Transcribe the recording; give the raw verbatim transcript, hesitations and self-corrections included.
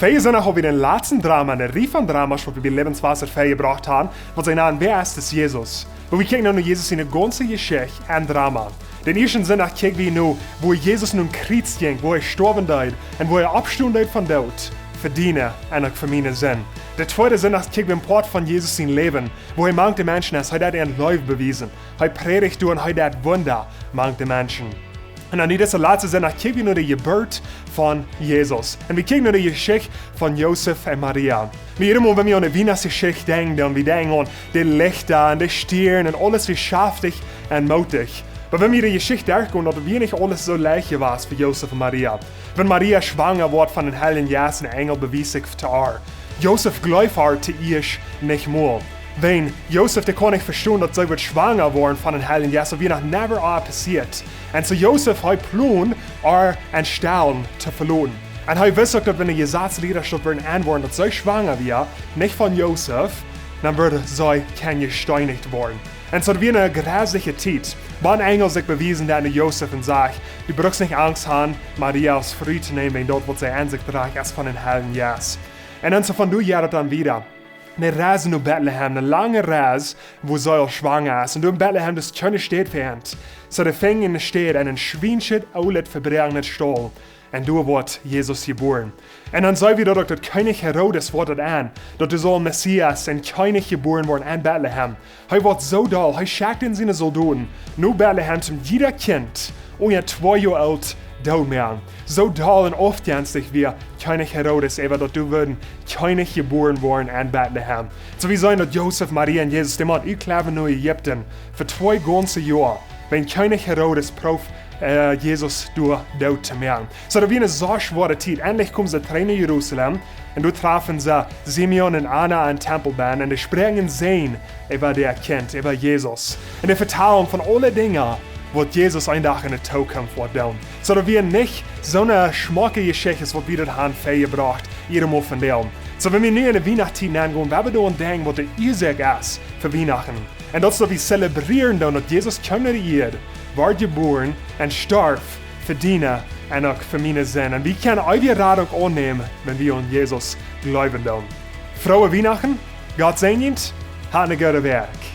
Verjen Sindach haud wie dän latsten Drama en de Rieej von Dramas, waut wie bie Lebenswasser väajebrocht haben, waut see nanen: Wäa es dis Jesus? Wua wie kjikjen no Jesus siene gaunze Jeschicht en Drama. Dän ieeschten Sindach kjikj wie no, wua Jesus nom Kjriez jinkj, wua hee stoawen deed un wua hee oppstonen deed vom Doot, fa diene un uk fa miene Sind. Dän tweeden Sindach kjikj wie een Poat von Jesus sien Läwen, wua hee mank de Menschen es, hee deed an Leew bewiesen. Hee prädicht doa un hee deed Wunda mank de Menschen. Un dan nu disen latsten Sindach kjikj wie no de Jeburt von Jesus. Un wie kjikjen no de Jeschicht von Josef un Maria. Nu, jiedatmol, wan wie aun de Wienachtsjeschicht denkjen, dan wie denkjen aun de Lichta un de Stierns un aules, wia schaftich un mootich. Oba wan wie de Jeschicht derchgonen, daut wia nich aules soo leicht jewast fa Josef un Maria. Wan Maria schwanga wort von dän Heiljen Jeist, een Enjel bewiest sikj to äa. Josef jleeft äa toieescht nich mol. Wiels Josef, dee kunn nich vestonen, daut see wudd schwanga woaren von dän Heiljen Jeist, daut wia noch never aul passieet. Un soo Josef, hee plond, äa en Stall to veloten. Un hee wist uk, daut wan de Jesazliera daut wudden enwoaren, daut see schwanga wia, nich von Josef, dan wudd see kjeene jesteenicht woaren. Un soo wia eene jresliche Tiet. Wan een Enjel sikj bewiest deed no Josef un säd: Du bruckst nich Angst haben, Maria aus Fru to nämen, wiels daut, waut see en sikj drajcht, es von dän Heiljen Jeist. Un dan soo von doa jeit daut dan wieda. Eene Reis no Betlehem, eene lange Reis, wua see aul schwanga es. Un doa en Betlehem, daut es kjeene Staut fa an. Soo dee finjen eene Staut en een schwienschet, oolet, vebroakenet Staul. Un doa woat Jesus jebuaren. Un dan seenen wie daut uk, daut Kjennich Herodes woat daut en, daut doa saul een Messias, een Kjennich jebuaren woaren en Betlehem. Hee woat soo doll, hee schekjt siene Soldoten no Betlehem, om jieda Kjint unja twee Joa oolt doot to moaken. Soo doll un aufjenstich wia Kjennich Herodes äwa daut doa wudd een Kjennich jebuaren woaren en Betlehem. Soo wie seenen daut Josef, Maria un Jesus, dee motten utkjliewen no Ägipten fa twee gaunze Joa, wiels Kjennich Herodes proowd, äh, Jesus doa doot to moaken. Soo daut wia eene sea schwoare Tiet. Endlich komen see trigj no Jerusalem un doa trafen see Simeon un Anna aum Tempel bennen un dee spräakjen Säajen äwa daut Kjint, äwa Jesus. Un dee vetalen von aule Dinja, waut Jesus een Dach en de Tookunft woat doonen. Soo daut wia nich soo eene schmocke Jeschicht, waut wie daut haben väajebrocht, jiedatmol von dee. Soo wan wie nu en de Wienachtstiet nengonen, wie haben doa een Dinkj, waut de Uasoak es fa Wienachten. Un daut es daut wie zelebrieren doonen, daut Jesus kjeem no de Ieed, wort jebuaren un storf fa diene un uk fa miene Sind. Un wie kjennen eewje Radunk aunnämen, wan wie aun Jesus jleewen doonen. Frooe Wienachten, Gott säajen, hat eene goode Wäakj.